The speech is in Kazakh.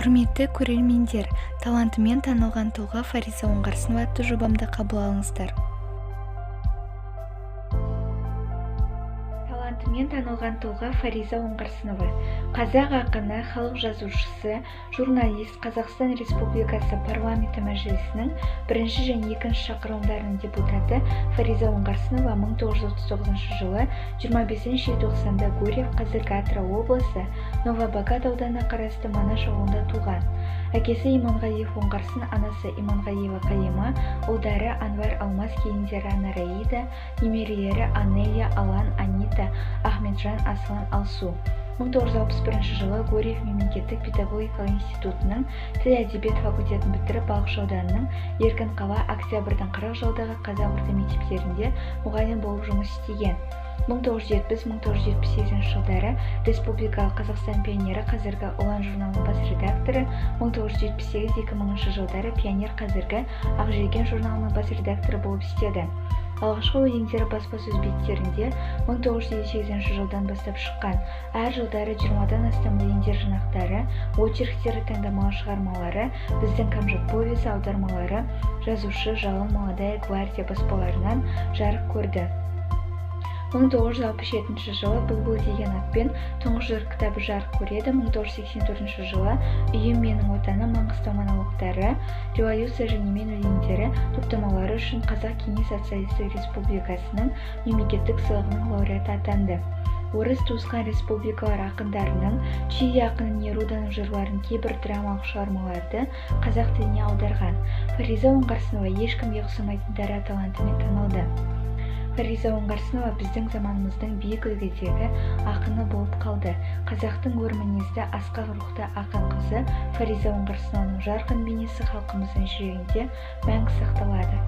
Құрметті көрермендер, талантымен танылған тұлға Фариза Оңғарсынова атты жобамды қабыл алыңыздар. Талантымен танылған тұлға Фариза Оңғарсынова. Қазақ ақыны, халық жазушысы, журналист, Қазақстан Республикасы Парламенті Мәжілісінің бірінші және екінші шақырылымдарының депутаты Фариза Оңғарсынова 1939 жылы 25 желтоқсанда Гурьев, қазіргі Атырау облысы, Новобогат ауданына қарасты Манаш ауылында туған. Әкесі Иманғалиев Оңғарсын, анасы Иманғалиева Қалима, ұлдары Анвар, Алмас, келіндері Анараида, немерелері Анелия, Алан, Анита, Ахметжан, Аслан, Алсу. 1961 жылы Гурьев мемлекеттік педагогикалық институтының тіл әдебиет факультетін бітіріп, Балықшы ауданының Еркінқала, Октябрьдің 40 жылдығы қазақ орта мектептерінде мұғалім болып жұмыс істеген. 1970-1978 жылдары Республикалық Қазақстан пионері, қазіргі Ұлан журналының бас редакторы, 1978-2000 жылдары Пионер, қазіргі Ақжелкен журналының бас редакторы болып істеді. Алғашқы өлеңдері баспасөз беттерінде 1958 жылдан бастап шыққан. Әр жылдары 20-дан астам өлеңдер жинақтары, очерктері, таңдамалы шығармалары, Біздің Кәмшат повесі, аудармалары Жазушы, Жалын, Молодая гвардия баспаларынан жарық көрді. 1967 жылы Бұлбұл деген атпен тұңғыш жыр кітабы жарық көреді. 1984 жылы Үйім менің отаным, Маңғыстау монологтары, Революция және мен өлеңдері топтамалары үшін Қазақ Кеңес Социалистік Республикасының мемлекеттік сыйлығының лауреаты атанды. Орыс туысқан республикалар ақындарының, Чили ақыны Неруданың жырларын, кейбір драмалық шығармаларды қазақ тіліне аударған. Фариза Оңғарсынова ешкімге ұқсамайтын дара талантымен танылды. Фариза Оңғарсынова біздің заманымыздың биік үлгідегі ақыны болып қалды. Қазақтың өр мінезді, асқақ рухты ақын қызы Фариза Оңғарсынованың жарқын бейнесі халқымыздың жүрегінде мәңгі сақталады.